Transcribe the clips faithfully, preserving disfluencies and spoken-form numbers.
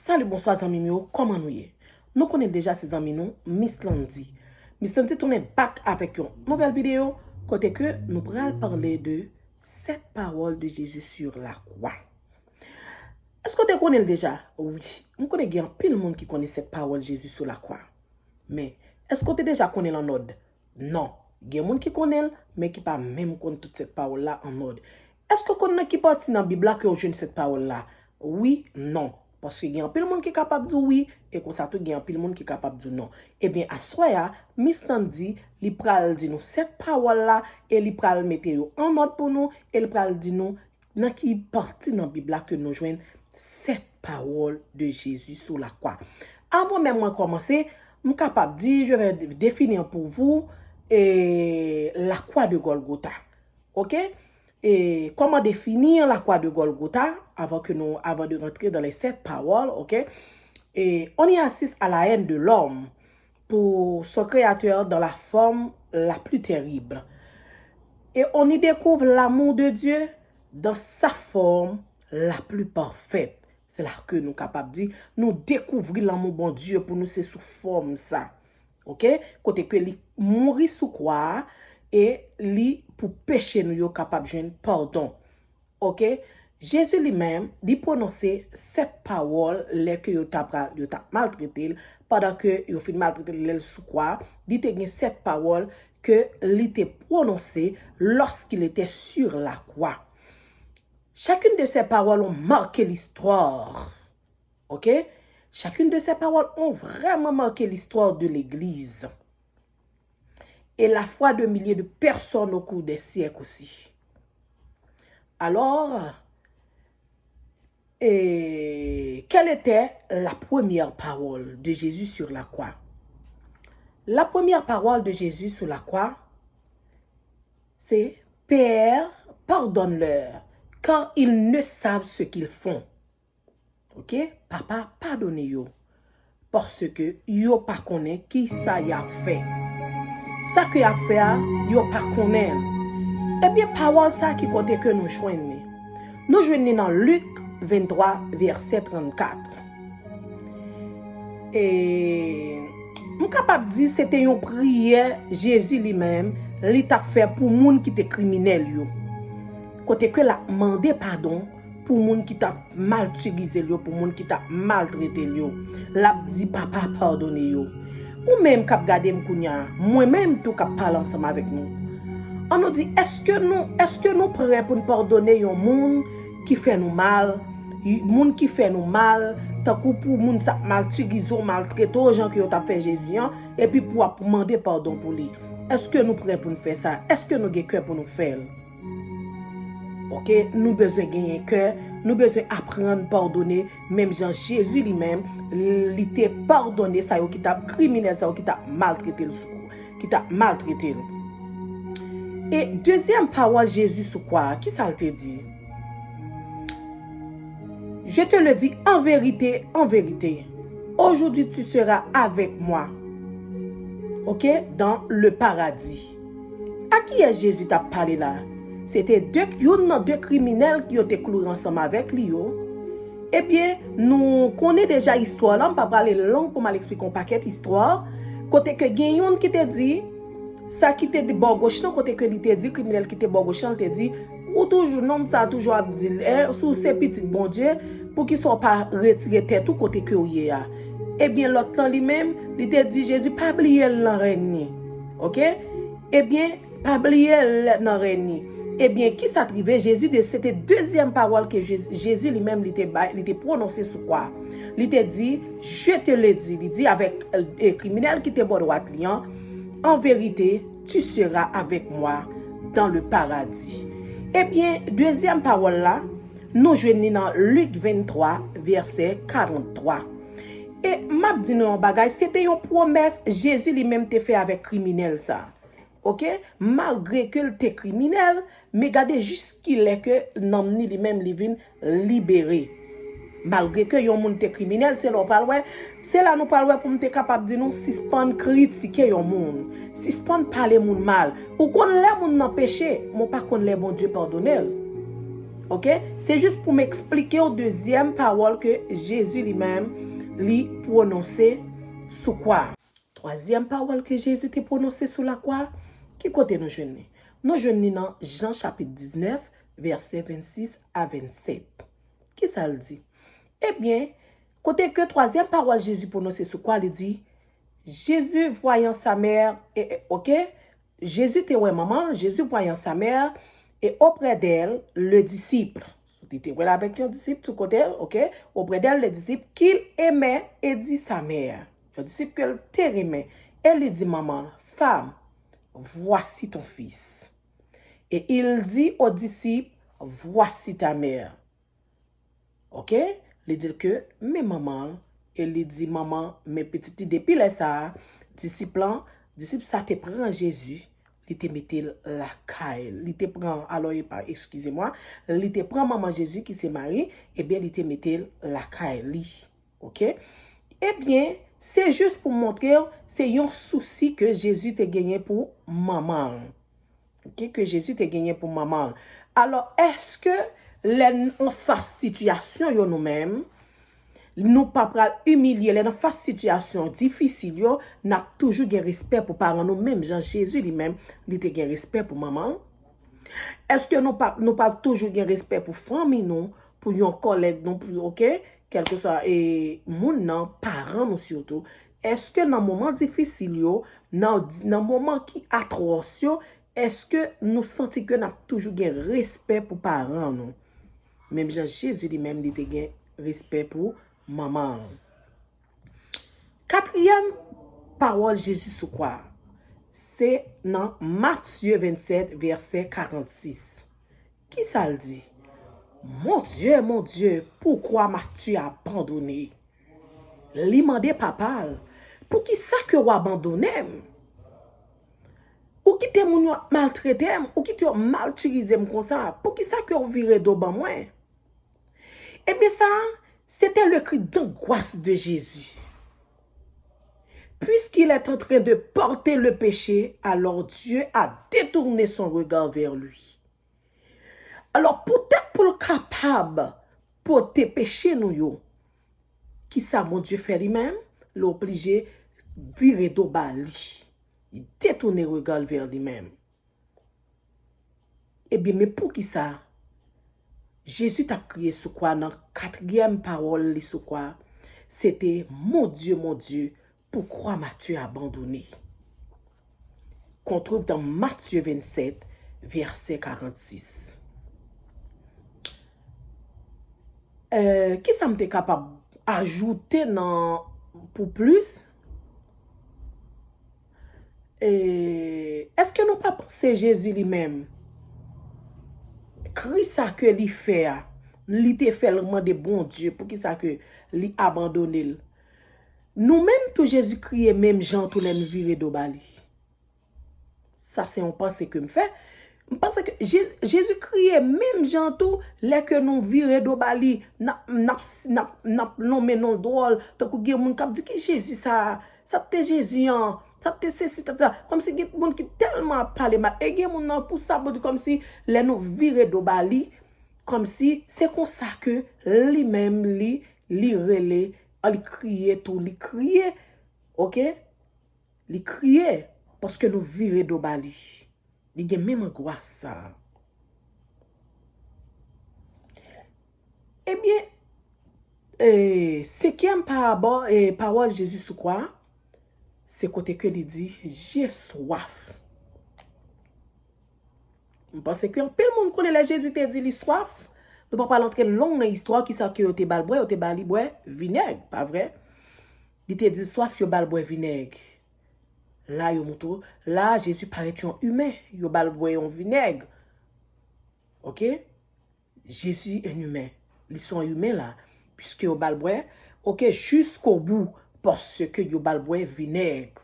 Salut, bonswa zanmi m yo, kòman nou ye? Nou konnen l deja, se zanmi nou, Miss Landy. Miss Landy tounen back avèk yon nouvèl videyo kote ke nou pral pale de sèt pawòl de Jezi sur la kwa. Èske w te konnen l deja? Wi. M konnen gen anpil moun ki konnen sèt pawòl Jezi sou lakwa. Men, èske w te deja konnen l an òd? Non. Gen moun ki konnen l, men ki pa menm konn tout sèt pawòl la an òd. Èske w konn nan ki pati nan Bib la ke w jwenn sèt pawòl la? Wi, non. Paske gen anpil moun ki kapab di w wi, e konsa tou gen anpil moun ki kapab di w non. Ebyen, aswè a, Miss Landy, li pral di nou sèt pawòl la, e li pral mete yo an òd pou nou, e li pral di nou nan ki pati nan Bib la ke nou jwenn sèt pawòl de Jezi sou lakwa. Avan menm mwen kòmanse, m kapab di, je vais définir pour vous, eh, la croix de Golgotha. Ok? Et comment définir la croix de Golgotha avant que nous, avant de rentrer dans les sept paroles, ok? Et on y assiste à la haine de l'homme pour son créateur dans la forme la plus terrible. Et on y découvre l'amour de Dieu dans sa forme la plus parfaite. Se la ke nou kapab di, nou dekouvri lanmou Bondye pou nou se sou fòm sa. Ok? Kote ke li mouri sou kwa a e li pou peche nou yo kapab jwenn padon. Ok? Jezi li menm, li pwononse sèt pawòl lè ke yo t ap, yo t ap maltrete l, pandan ke yo fin maltrete l lè l sou kwa, li te gen sèt pawòl ke li te pwononse lorsqu'il était sur la croix. Chacune de ces paroles ont marqué l'histoire. Ok? Chacune de ces paroles ont vraiment marqué l'histoire de l'Église et la foi de milliers de personnes au cours des siècles aussi. Alors, et quelle était la première parole de Jésus sur la croix? La première parole de Jésus sur la croix, c'est: Père, pardonne-leur, car ils ne savent ce qu'ils font. Ok? Papa, padone yo, paske yo pa konnen ki sa y ap fè. Sa ke y ap fè a, yo pa konnen l. Ebyen, pawòl sa ki kote ke nou jwenn li? Nou jwenn li nan Lik venntwa, vèsè trannkat. E m kapab di se te yon priyè Jezi li menm, li t ap fè pou moun ki te kriminèl yo. Kote ke l ap mande padon pou moun ki t ap maltirize l yo, pou moun ki t ap maltrete l yo. L ap di, Papa, padone yo. Ou menm k ap gade m kounye a, mwen menm tou k ap pale ansanm avèk nou. An nou di, èske nou, èske nou prè pou n padone yon moun ki fè nou mal, y-, moun ki fè nou mal, tankou pou moun sa maltirize w, maltrete w, jan ke yo t ap fè Jezi an, epi pou w ap mande padon pou li? Èske nou prè pou n fè sa? Èske nou gen kè pou nou fè l? Ok, nou bezwen genyen kè, nou bezwen aprann padone, menm jan Jezi li menm, li te padone sa yo ki t ap kriminèl, sa yo ki t ap maltrete l sou, ki t ap maltrete l. E dezyèm pawòl Jezi sou kwa a, ki sa l te di? Je te le dis en vérité, en vérité, aujourd'hui tu seras avec moi, ok, dans le paradis. A kiyès Jezi t ap pale la? Se te de, youn nan de kriminèl yo te kloure ansanm avèk li yo. Ebyen, nou konnen deja istwa la, m pa prale long pou m al eksplike yon pakèt istwa. Kote ke gen youn ki te di, sa ki te bò goch lan, kote ke li te di, kriminèl ki te bò goch lan, li te di, ou toujou, nonm sa a toujou ap di l, eh, si w se pitit Bondye, poukisa w pa retire tèt ou kote ke w ye a? Ebyen, lòt lan li menm, li te di Jezi pa bliye l nan rèn li. Ok? Ebyen, pa bliye l nan rèn li. Ebyen, ki sa t rive? Jezi de, se te dezyèm pawòl ke Jezi, Jezi li menm li te bay, li te pwononse sou kwa. Li te di, je te le dis, li di avèk, eh, kriminèl ki te bò dwat li an, en vérité, tu seras avec moi dans le paradis. Ebyen, dezyèm pawòl la, nou jwenn li nan Lik venntwa, vèsè karanntwa. E m ap di nou yon bagay, se te yon pwomès Jezi li menm te fè avèk kriminèl sa. Ok? Malgre ke l te kriminèl, men gade jiskilè ke nanm ni li menm li vin libere. Malgre ke yon moun te kriminèl, se la w pral wè, se la nou pral wè pou m te kapab di nou, sispann kritike yon moun, sispann pale moun mal. Ou konn lè moun nan peche, men w pa konn lè Bondye padone l. Ok? Se jis pou m eksplike w dezyèm pawòl ke Jezi li menm li pwononse sou kwa. Twazyèm pawòl ke Jezi te pwononse sou lakwa, ki kote nou jwenn li? Nou jwenn li nan Jan chapit diznèf, vèsè vennsis a vennsèt. Kisa l di? Ebyen, kote ke twazyèm pawòl Jezi pwononse sou kwa, li di, Jésus voyant sa mère, e, e, ok? Jésus te wè manman, Jésus voyant sa mère, et auprès d'elle, le disciple. Li te wè l avèk yon disip sou kote l, ok? Auprès d'elle, le disciple qu'il aimait et dit sa mère. Yon disip ke l te renmen. E li di manman, Femme, voici ton fils. Et il dit au disciple, Voici ta mère. Ok? Li di l ke men manman l, e li di manman, men pitit li. Depi lè sa a, disip lan, disip sa te pran Jezi, li te mete l lakay li. Li te pran, alò, epa, eskize mwa, li te pran manman Jezi ki se Mari, ebyen, li te mete l lakay li. Ok? Ebyen, se jis pou montre w, se yon sousi ke Jezi te genyen pou manman l. Ok, ke Jezi te genyen pou manman l. Alò, èske lè n anfas sitiyasyon yo nou menm, nou pa pral imilye, lè n anfas sitiyasyon difisil yo, n ap toujou gen respè pou paran nou, menm jan Jezi li menm, li te gen respè pou manman l? Èske nou pa, nou pa toujou gen respè pou fanmi nou, pou yon kòlèg nou, pou, ok, kèlkeswa, e, moun nan, paran nou sitou? Èske nan moman difisil yo, nan, nan moman ki atwòs yo, èske nou santi ke n ap toujou gen respè pou paran nou? Menm jan Jezi li menm, li te gen respè pou manman l. Katriyèm pawòl Jezi sou kwa, se nan Matye vennsèt, vèsè karannsis. Kisa l di? Mon Dieu, mon Dieu, pourquoi m'as-tu abandonné? Li mande papa l, poukisa ke w abandone m? Ou kite moun yo ap maltrete m, ou kite yo maltirize m konsa, poukisa ke w vire do ban mwen? Ebyen sa, c'était le cri d'angoisse de Jésus. Puisqu'il est en train de porter le péché, alors Dieu a détourné son regard vers lui. Alò, poutèt pou l kapab pote peche nou yo, kisa Bondye fè li menm? Li oblije vire do ba li. Li detounen rega l vè li menm. Ebyen, men poukisa Jezi t ap kriye sou kwa nan katriyèm pawòl li sou kwa? Se te, Mon Dieu, mon Dieu, pourquoi m'as-tu abandonné? Qu'on trouve dans Matthieu vingt-sept, verset quarante-six. Euh, kisa m te kapab ajoute nan, pou plis? E, èske nou pa panse Jezi li menm, kri sa ke li fè a, li te fè l mande Bondye poukisa ke li abandone l? Nou menm tou, Jezi kriye menm jan tou lè n vire do ba li. Sa se yon panse ke m fè. M panse ke Je-, Jezi kriye menm jan tou lè ke nou vire do ba li, n ap, n ap, n ap, n ap lonmen non dwòl, tankou gen moun k ap di, "Ki Jezi sa a? Sa te Jezi an? Sa te sesi, sa te sa." Kòmsi gen moun ki tèlman ap pale mal. E gen moun nan pou sa, pou di kòmsi lè nou vire do ba li, kòmsi se konsa ke li menm li, li rele, li kriye tou, li kriye. Oke? Li kriye paske nou vire do ba li. Li gen menm angwas sa a. Ebyen, e, senkyèm parabò, e, pawòl Jezi sou kwa, se kote ke li di, "J'ai soif." M panse ke anpil moun konnen lè Jezi te di li swaf. Nou pa pral antre long nan istwa kisa ke yo te ba l bwè, yo te ba li bwè vinèg, pa vre? Li te di l swaf, yo ba l bwè vinèg. La, yo montre w, la, Jezi parèt yon imen, yo ba l bwè yon vinèg. Oke? Jezi en imen. Li se yon imen la, piske yo ba l bwè, oke, jiskobou, paske yo ba l bwè vinèg.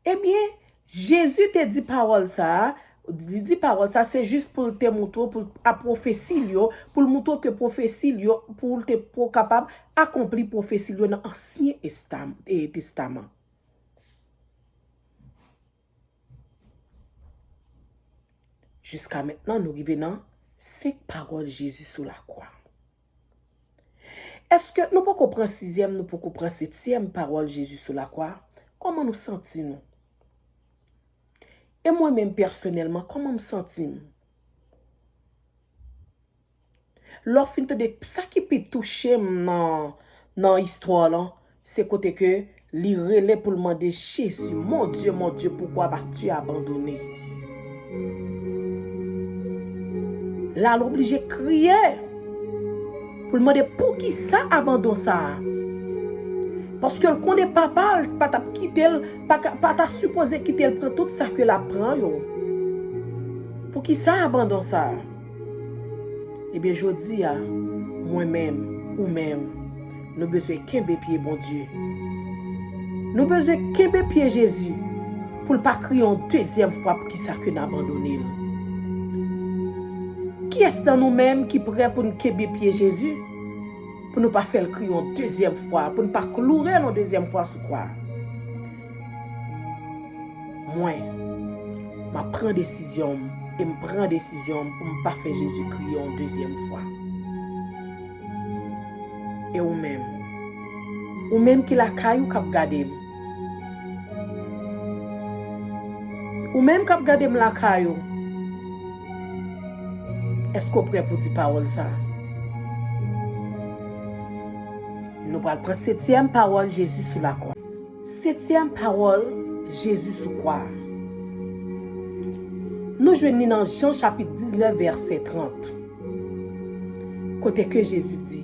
Ebyen, Jezi te di pawòl sa a, li di pawòl sa a, se jis pou l te montre w, pou l, a pwofesi l yo, pou l montre w ke pwofesi l yo, pou l te pou kapab akonpli pwofesi l yo nan Ansyen Estam-, e, Testaman. Jiska mentnan, nou rive nan senk pawòl Jezi sou lakwa. Èske nou poko pran sizyèm, nou poko pran setyèm pawòl Jezi sou lakwa? Kòman nou santi nou? E mwen menm pèsonèlman, kòman m santi m? Lè w fin tande, sa ki pi touche m nan, nan istwa lan, se kote ke li rele pou l mande Jezi, Mon Dieu, mon Dieu, pourquoi m'as-tu abandonné? La, l oblije kriye pou l mande poukisa abandon sa a. Paske l konnen papa l pa t ap kite l, pa ka, pa ta sipoze kite l pran tout sa ke l ap pran yo. Poukisa abandon sa a? Ebyen, jodi a, mwen menm, ou menm, nou bezwen kenbe pye Bondye. Nou bezwen kenbe pye Jezi pou l pa kriye yon dezyèm fwa poukisa ke n abandone l. Kiyès nan nou menm ki prè pou n kenbe pye Jezi? Pou nou pa fè l kriye yon dezyèm fwa, pou n pa kloure l yon dezyèm fwa sou kwa. Mwen, m ap pran desizyon m, e m pran desizyon m pou m pa fè Jezi kriye yon dezyèm fwa. E ou menm? Ou menm ki lakay ou k ap gade m? Ou menm k ap gade m lakay ou? Èske w prè pou di pawòl sa a? Nou pral pran setyèm pawòl Jezi sou lakwa. Setyèm pawòl Jezi sou kwa a. Nou jwenn li nan Jan chapit diznèf, vèsè trant. Kote ke Jezi di,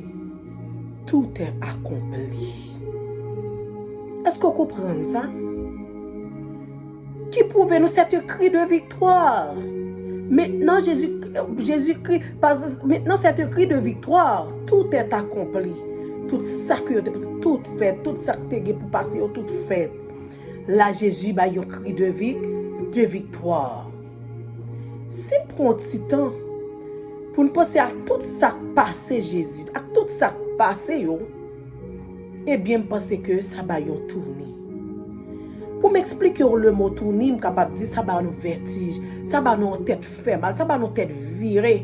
Tout est accompli. Èske w konprann sa? Ki pwouve nou c'est un cri de victoire. Mentnan Jezi, Jezi kri, pas, mentnan c'est un cri de victoire. Tout est accompli. Tout sa ke yo te panse, tout fèt. Tout sa k te gen pou pase yo, tout fèt. La Jezi bay yon kri de vi, de viktwa. Si n pran yon ti tan pou n panse a tout sa k pase Jezi, ak tout sa k pase yo, ebyen, m panse ke sa bay yon touni. Pou m eksplike w le mo touni, m kapab di sa ba nou vètij, sa ba nou yon tèt fè mal, sa ba nou tèt vire.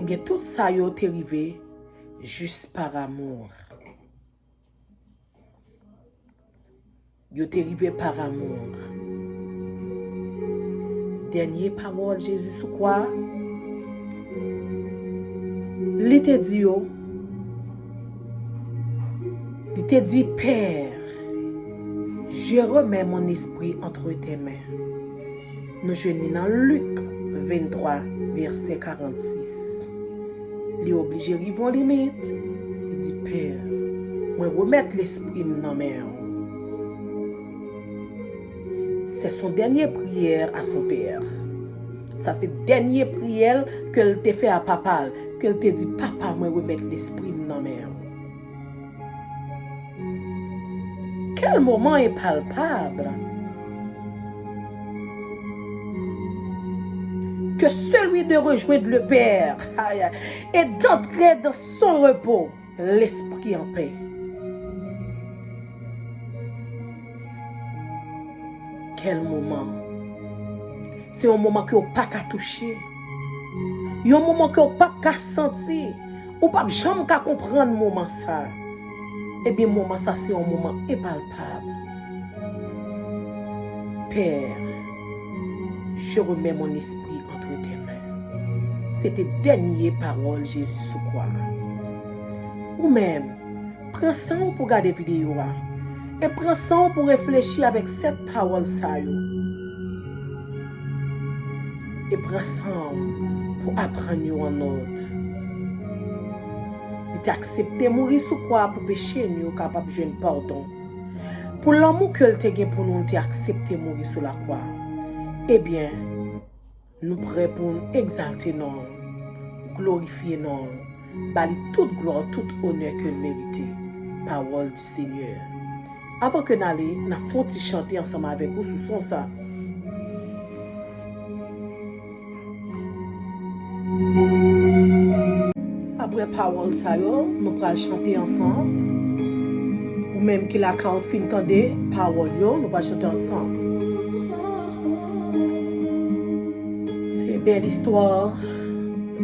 Ebyen, tout sa yo te rive jis par amour. Yo te rive par amour. Dènye pawòl Jezi sou kwa a, li te di yo, li te di, Père, je remets mon esprit entre tes mains. Nou jwenn li nan Lik venntwa, vèsè karannsis. Li oblije rive yon limit. Li di, Pè, mwen remèt lespri m nan men w. C'est son dernière prière à son père. Sa se dènye priyè l ke l te fè a papa l, ke l te di, Papa, mwen remèt lespri m nan men w. Quel moment impalpable que celui de rejoindre le Père, aïe, aïe, et d'entrer dans son repos, l'esprit en paix. Quel moment! Se yon moman ke w pa ka touche. Yon moman ke w p ap ka santi. Ou p ap janm ka konprann moman sa. Ebyen, moman sa se yon moman enpalpab. Père, je remets mon esprit entre tes mains. Se te dènye pawòl Jezi sou kwa a. Ou menm, pran san w pou gade videyo a. E pran san w pou reflechi avèk sèt pawòl sa yo. E pran san w pou aprann yo an nòt. Li te aksepte mouri sou kwa pou peche nou yo kapab jwenn padon. Pou lanmou ke l te gen pou nou, li te aksepte mouri sou lakwa. Ebyen, nou prè pou n egzalte non l, glorifye non l, ba li tout glwa, tout onè ke l merite. Pawòl di Senyè. Avan ke n ale, n ap fè yon ti chante ansanm avèk ou sou son sa. Apre pawòl sa yo, nou pral chante ansanm. Ou menm ki lakay ou fin tande pawòl yo, nou pral chante ansanm. Bèl istwa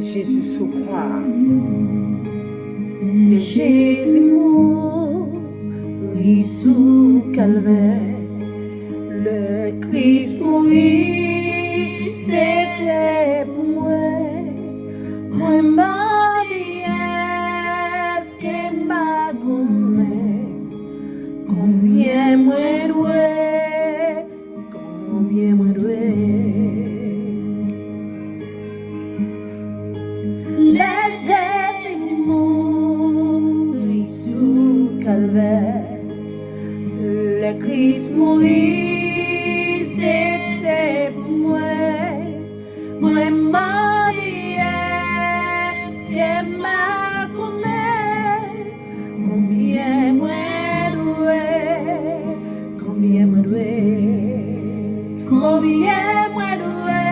Jezi sou kwa. Lè Jezi mouri sou Kalvè, lè Kris mouri, se te pou mwen. Mwen mande, èske m a konnen konbyen mwen dwe? Konbyen mwen dwe? Lè Jezi mouri sou Kalvè, lè Kris mouri, se te pou mwen. Mwen mande, èske m a konnen konbyen mwen dwe? Konbyen mwen dwe? Konbyen mwen dwe?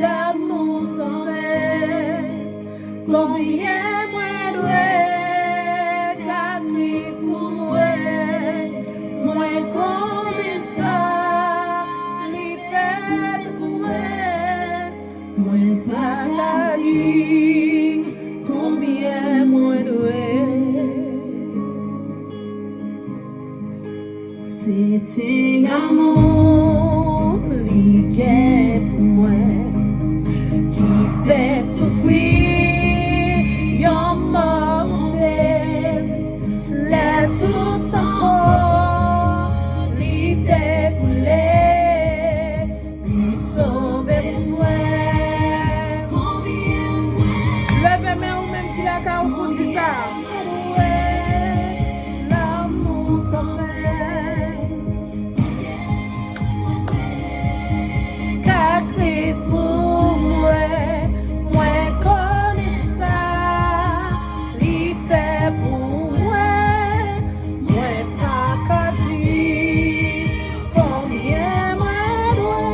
Lanmou san fen. Konbyen mwen dwe? Ka Kris pou mwen. Mwen konnen sa li fè pou mwen. Mwen pa ka di konbyen mwen dwe. Se te amou li gen pou mwen ki fè soufri yon mò mòtèl. Lè sou san kò li te koule, li sove mwen. Leve men ou menm ki lakay ou pou di sa. Lanmou san fen. Ka Kris pou mwen, mwen konnen sa li fè pou mwen. Mwen pa ka di konbyen mwen dwe.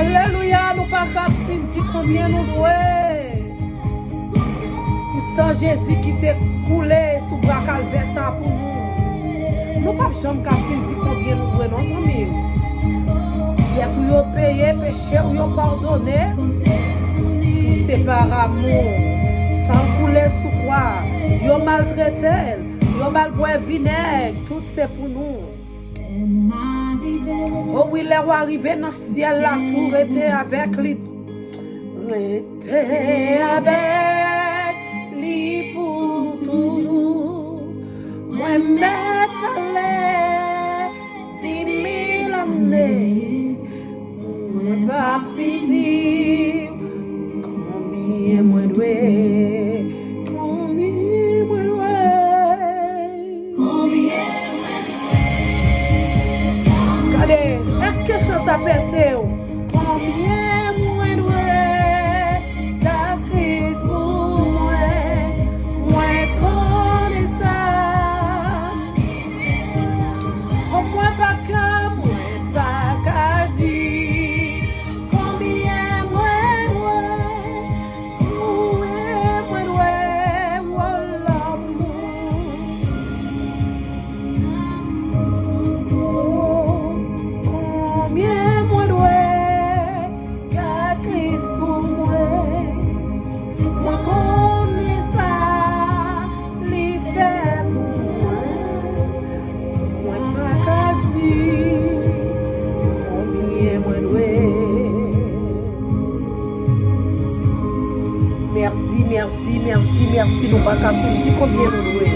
Alelouya, nou pa ka fin di konbyen nou dwe. Pou san Jezi ki te koule sou bwa Kalvè sa pou nou. Nou p ap janm ka fin di konbyen nou dwe non, zanmi m. Dèt ou yo peye, peche ou yo padone. Tout se pa amou. San l koule sou kwa. Yo maltrete l. Yo ba l bwè vinèg. Tout se pou nou. O wi, lè w a rive nan syèl la, tou rete avèk li. Rete avèk li pou toujou. Mwen mèt pale di mil ane. Mwen p ap fin di konbyen mwen dwe. Konbyen mwen dwe. Gade, èske chan sa pèse w? Konbyen mwen dwe? Ka Kris pou mwen, mwen konnen sa. O mwen pa ka, mwen pa ka di konbyen mwen dwe. Konbyen mwen dwe, o lanmou. O, konbyen mwen dwe, ka Kris pou mwen. Mwen konnen sa li fè pou mwen. Mwen pa ka di konbyen mwen dwe. Mèsi, mèsi, mèsi, mèsi. Nou pa ka fin di konbyen nou dwe.